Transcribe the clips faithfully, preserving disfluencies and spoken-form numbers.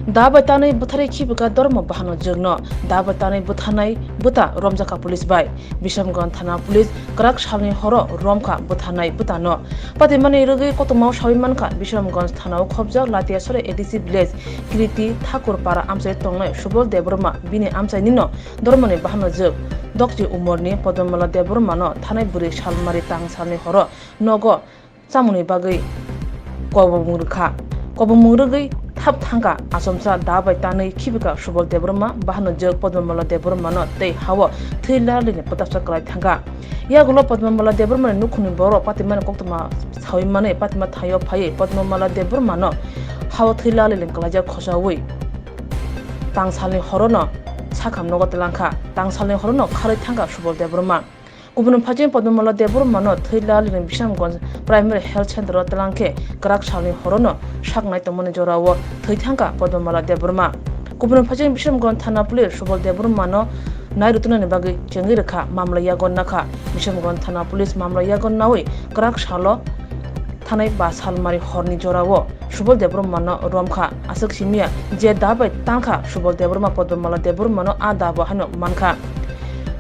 Da bai tanwi bwtharwi khibika dormo bahano jwkno. Da bai tanwi bwtharnai bwta romjakha police bai. Bishamganj thana police kwrak salni horo romkha bwtharnai bwtano. Patimani rwgwi koktwmao sawi mankha Bishamganj thanao khobjak Latiasora A D C village Kiriti Thakur para amchai tongnai Subol Debbarma bini amchainino dormoni bahano jwk. Dokchi umorni Podmamala Debbarmano thanai bwrwi salmari tang salni horo nogo chamungni bagwi kobomung rwkha. Kobomung rwgwi thap thangkha achomsa da bai tanwi khibika Subol Debbarma, bahano jwk Podmamala Debbarmano tei hao thwi lalini pwtapsa kwlai thangkha. Yagulo Podmamala Debbarmani nukhungni borok patimani koktwma sawi manwi patima thaio phaiwi Podmamala Debbarmano hao thwi lalini kwlaijak khochaui tangsalni horono sakham nogo twlangkha. Tangsalni horono kharwi thangkha Subol Debbarma. Kubun phaising Podmamala Debbarmano thwi lalini Bishamganj Primary Health Center o twlang khe kwrak salni horono saknai tongmani jorao thwi thangkha Podmamala Debbarma. Kubun phaising Bishamganj thana police Subol Debbarmano nai rwtwnani bagwi chengwi rwkha, mamla yago nakha. Bishamganj thana police mamla yago naui kwrak salo thanai ba salmari horni jorao Subol Debbarmano romkha. Aswk simiya je da bai tangkha Subol Debbarma Podmamala Debbarmano a da bo haino mankha.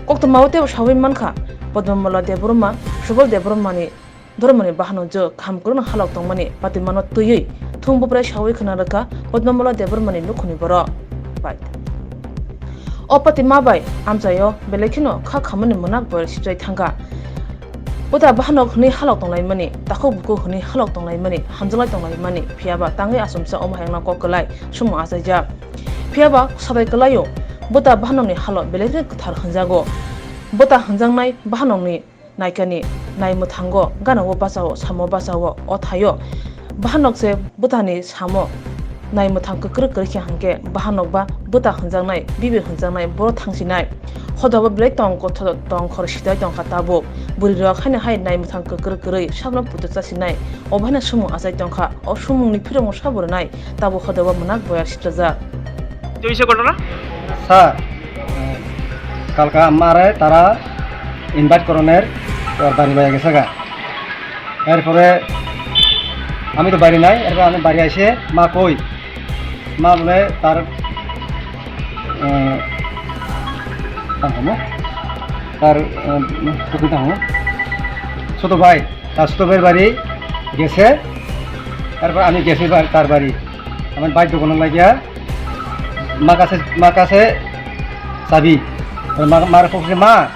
Koktwmao teibo sawi mankha Podmamala Debbarma Subol Debbarmani dormoni bahano jwk kaham kwrwngno halok tongmani patimano twiwi thung bubrai sawi khna rwkha Podmamala Debbarmani nukhungni borok bai. O patima bai amchaio belai kheno kha khamani mwnak boyar sibjai thangkha. Bwta bahanok hwnwi halok tonglaimani, takhuk bukhuk hwnwi halok tonglaimani, hamjaklai tonglaimani, phiyaba tangwi achomsa omo hayungno kok kwlai sumung achaijak. Phiyaba sadai kwlaio, bwta bahanokni halok belai kheno kwthar hwnjago. Bwta hwnjaknai bahanokni naikani nai mwthango, ganao bachao, samo bachao, o thaio bahanok se bwtani samo nai mwthang kwkrwk kwrwi khe hwnkhe bahanok ba bwta hwnjaknai, bibi hwnjaknai, boro thangsinai. Hodabo belai tong kotho-, tong khor sitai tongkha tabuk. Bwrwirok haino hai nai mwthang kwkrwk kwrwi sabno puto chasinai. Obo haino sumung achai tongkha. O sumungni phirongno sabo rwnai. Tabuk hodabo mwnak boyar sitrajak. Twi se kotor na? Sir, eh, kalka amare tara invite koroner or bari loya gesa ga. Erpore ami to bari nai, erpore ami bari aise ma koi. Ma bole tar, eh, tang hono? Tar, eh, tukui tang hono? Soto bai, tar soto bai bari gese, erpore ami gese bar-, tar bari. Ami bike dokono lagya, makase, makase sabi. Ma, mare kokse, "Ma,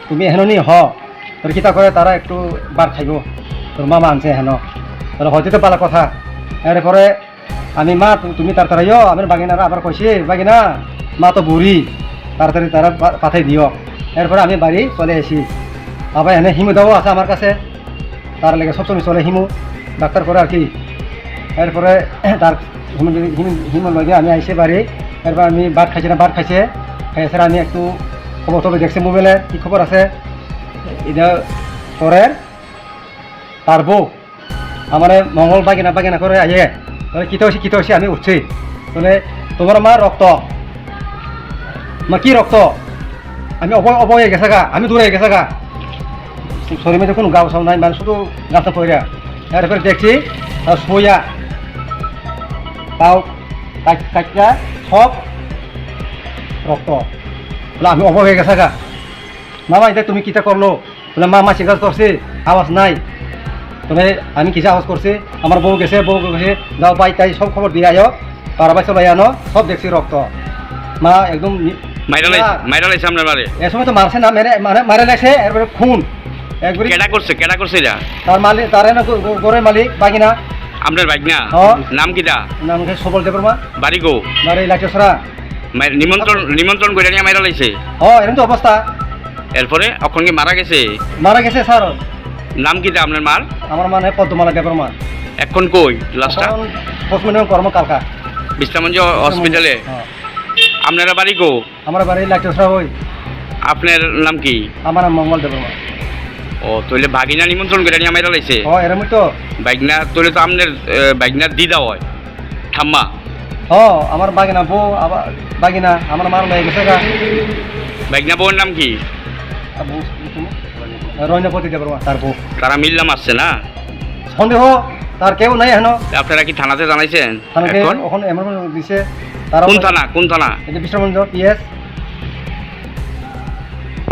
tumi eheno ni ho? Tor kita kore tara ektu bar khaibo. Tor ma manse eheno." Tor hoite to bala kotha. Erpore ami, "Ma, tu-, tumi tar tara yo, amir bagina ra abar koise, bagina, ma to buri. Taratari tara pa-, pathai diyo." Erpore ami bari chole aisi. Abai ene himu dawo asa amar kase. Tar lege sob somoi chole himu, doctor kore ar ki. Erpore tar himu, himu, himu loge ami aise bari. Erpore ami bhat khaise na, bhat khaise. Khaise ami ektu khobor tobe dekse mobile e, ki khobor ase? Ida pore tar bo amare Mongol bagina bagina kore aye. Tole kita osi, kita osi ami utsi. Tole tomar ma rokto. Ma ki rokto? Ami obo, obo ye gesa ga, ami dure gesa ga. Sorry, mete kunu gao sao nai, man sudu gasa poira. Erpore dekchi, ta soya. Tao, tak, takya, sop, rokto. Bole ami obo ye gesa ga. Mama, ite tumi kita korlo? Bole, "Ma, ma, chingkas korse, awas nai." Tole ami kisa awas korse, amar bou gese, bou gese, gao bai tai sob khobor diye ayo. Para bai solai ano, sob dekchi rokto. Ma, ekdom ni-, Maira lai, na. Maira lai samne mare. E somoy to marse na, mere, mare, mare laise, erpore khun. Ekbari Keda korse, keda korse ja? Tar malik, tar eno go-, go-, gore malik, bagina. Amner bagina? Ho. Nam kita? Nam ke Sobol Debbarma. Bari go? Bari Lachesra. Mai-, nimantron, nimantron goidani maira laise? Ho, erom to obostha. Erpore okhon ki mara gese? Mara gese, sir. Nam kita amner mar? Amar man hai Podmamala Debbarma. Ekhon koi last-a? Ekhon postmortem kormo kalka. Bisramganj hospital-e? Ho. Amnara bari go? Amar bari Lachesra hoi. Apnar nam ki? Amar nam Mongol Debbarma. O, toile bagina nimantron goidani maira laise? Ho, erom to. Bagina, toile to amner, eh, bagina dida hoi. Thamma? Ho, amar bagina bo, aba-, bagina, amar mar loi gese ga. Bagina bo nam ki? Abu, Roinopoti Debbarma, tar bo. তারা মিললাম আসছে না? সন্দেহ, তার কেউ নাই এখনো। আপনারা কি থানাতে জানাইছেন থানাতে এখন? এখন এমন দিছে, Tara Kun thana, kun thana? Ede Bisramganj P S.